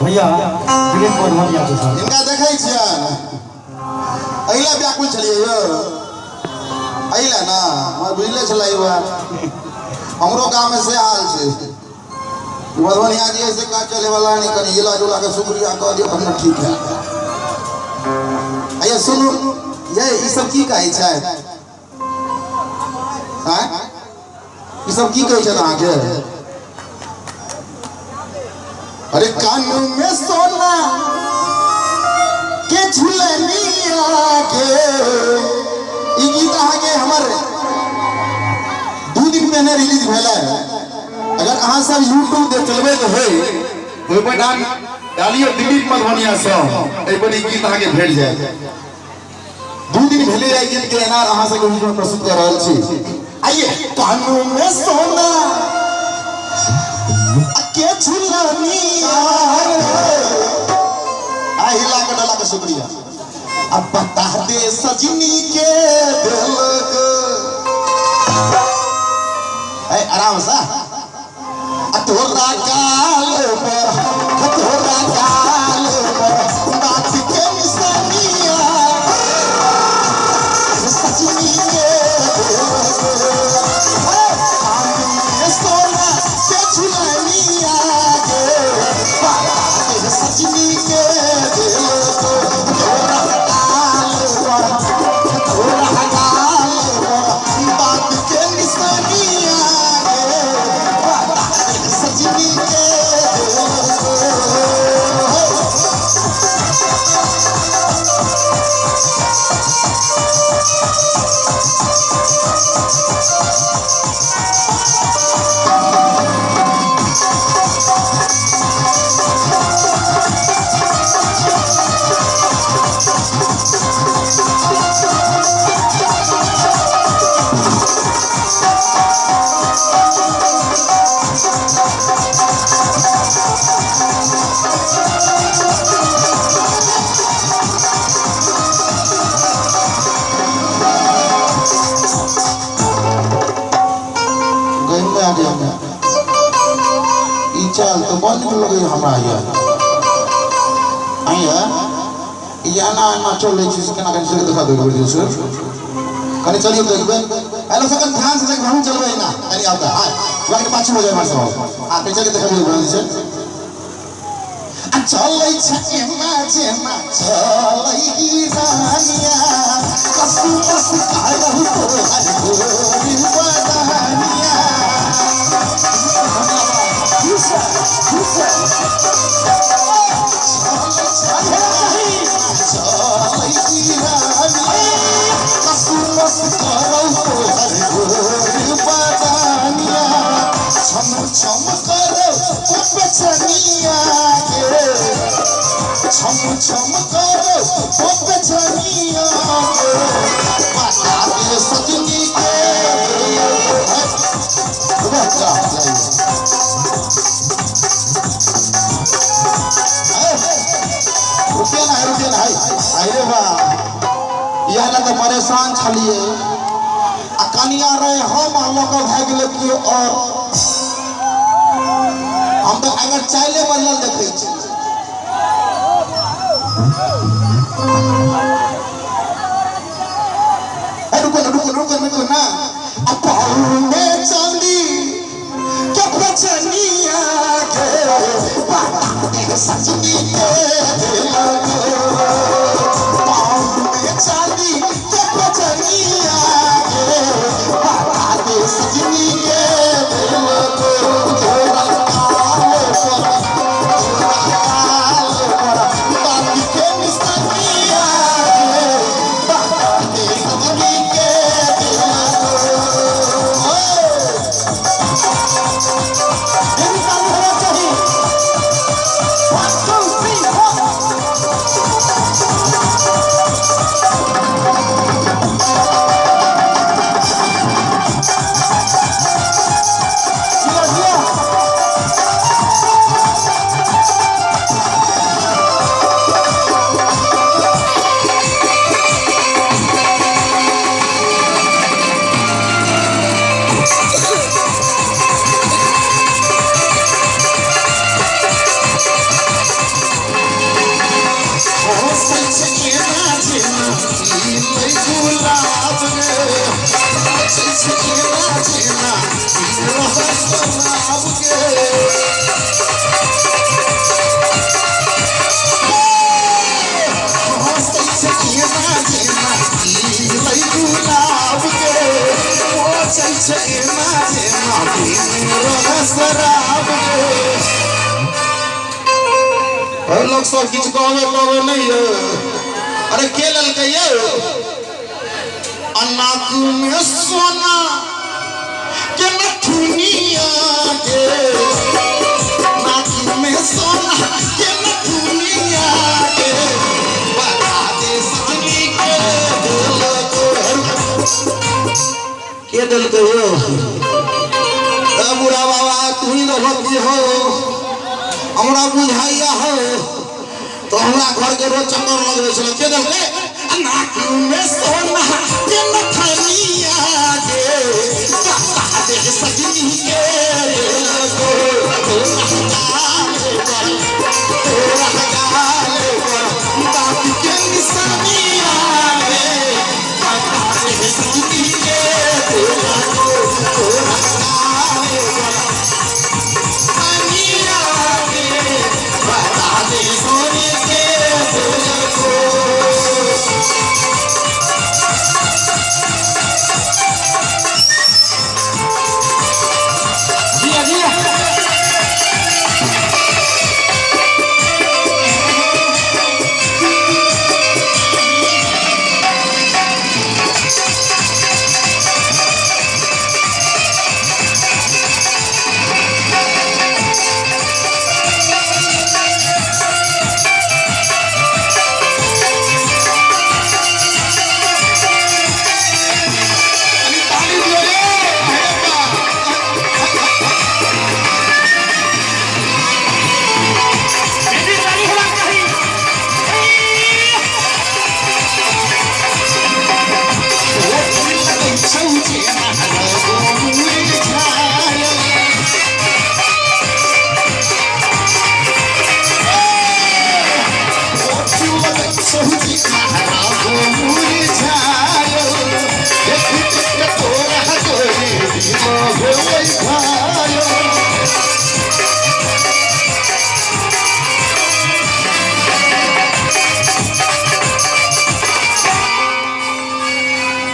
भैया दिलीप मधुबनिया के साथ इनका देखै छियनि अहिला व्याकुल छलियै यौ अहिला ना हमरा बुझले छलै ई बात हमरो गाममे से हाल छै मधुबनिया जी ऐसे काज चले वाला नहीं कनी हिला जुला के शुक्रिया कह दियौ तखन ठीक है। आइए सुनू ये ई सब की कहै छै आँय ई सब की कहै छै अहाँके? अरे कान में सोना के झुलनिया के ई गीत अहाँके हमर 2 दिन पहिने रिलीज भेलै। अगर अहाँ सब यूट्यूब दे चलबै तऽ होय ओहि पर डालियो दिलीप मधुबनिया सँ एहि पर ई गीत अहाँके भेट जायत। 2 दिन भेलै एहि गीत के एनार अहाँ सबके बीच में प्रस्तुत कर रहल छी। आइए कान में सोना के झुलनिया आ हिला के डला के शुक्रिया। अब बता दे सजनी के दिलक ए आराम से तोरा गाल पर तोरा गाल पर बात के निशानिया सजनी के दिलक कान में सोना के झुलनिया के बता दे सजनी के दिलक तोरा गाल पर तोरा गाल पर बात के निशानिया के बता दे सजनी के दिलक। ई चाल तो बड़ नीक लगैया हमरा। आइया ई एना एना चलै छै से केना कनि चलि देखा देबै सर कनि चलियौ देखबै। हेलो सर कनि ध्यान से देखबै हमहूँ चलबै एना कनि आब तऽ कनि पाछू हो जाए हमर सब। हाँ कनि चलि देखा देबै सर। आ चलै छै एना जेना चलै रानिया कसु कसु कहू तोहर गोरी बदानिया छम छम करो बेचनिया के छम छम करो बेचनिया के बता दे सजनी के रुकिए ना रुकिए ना अरे बा इएह लए तऽ परेशान छलियै आ कनिया रहे हम लऽ कऽ भए गेलै केओ और हम तऽ अगर चाइले बदलल देखै छी। रुको ना रुको रुको रुको ना आ पाँव में चांदी के बचनिया के बता दे सजनी के दिलक पाँव में चांदी के बचनिया के बता दे सजनी के दिलक तोरा गाल पर तोरा गाल पर बात के निशानिया के बता दे सजनी के दिलक। जेना रहै शराब के हंसै छै एना जेना पीलै गुलाब के पोछै छै एना जेना पीने रहै शराब के। लोग सब किछु कहबे कहबे नहीं है। अरे के ललकै यौ नाक में सोना के नथुनिया के नाक में सोना के नथुनिया के बता दे सजनी के देलको के देलकै यौ। ए बुढ़ा बाबा तू ही रहत की हो हमरा बुझाइया हो तो हमरा घर के रोज चक्कर लगबै छलै के देलकै नाक में सोना के नथुनिया के बता दे सजनी के देलको तोरा गाले पर बाप के निशानिया रे बता दे सजनी के देलको तोरा गाले पर निशानिया रे बता दे सोनी के देलको।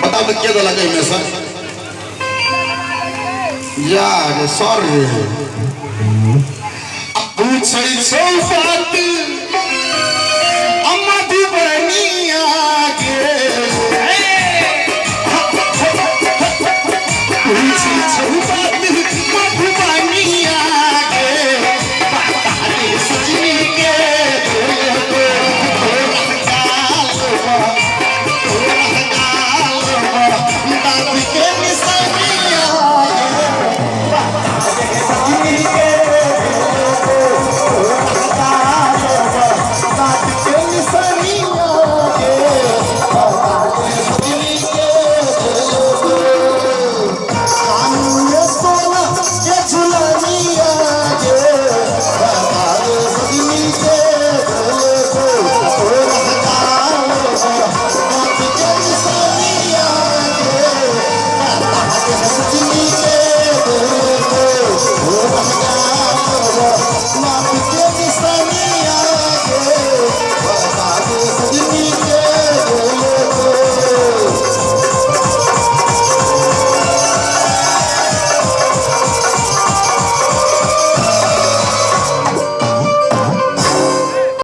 बताओ तो क्या दला गई में सर यार सॉरी पूछै छौ बात मधुबनिया के पूछै छौ